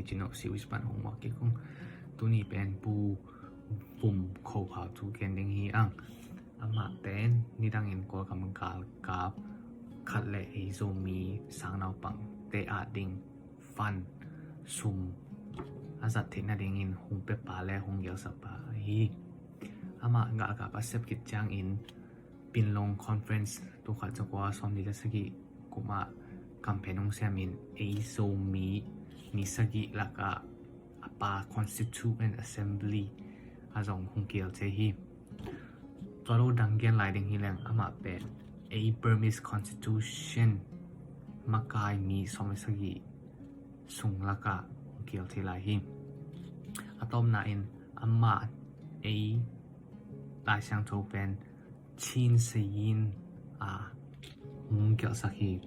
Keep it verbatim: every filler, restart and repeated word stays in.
Chino Series pan hong muak kik ung. Tuni pen Pu Vum Kho Phau thu gen ding hi ung. Amah pen nidangin Kawlgam galkap khat le ei Zomi sangnaupangte ading fund sum a zat theih nadingin hong pia pa le hong gelsa pa hi. Amah galkap a sep khit ciangin Pinlong Conference tul khat za kua sawmli le sagih kum ah campaign hong siamin ei Zomi ni sagih lakah a pa Constituent Assembly ah zong hong kihel thei hi. Tua lo dang gen lai ding hi leng amah pen ei Burmese Constitution makai mi sawm le sagih sung lakah hong kihel thei lai hi. A tawpna in amah ei Lai Siangtho pen Chin Sayin a hong gelhsak hi.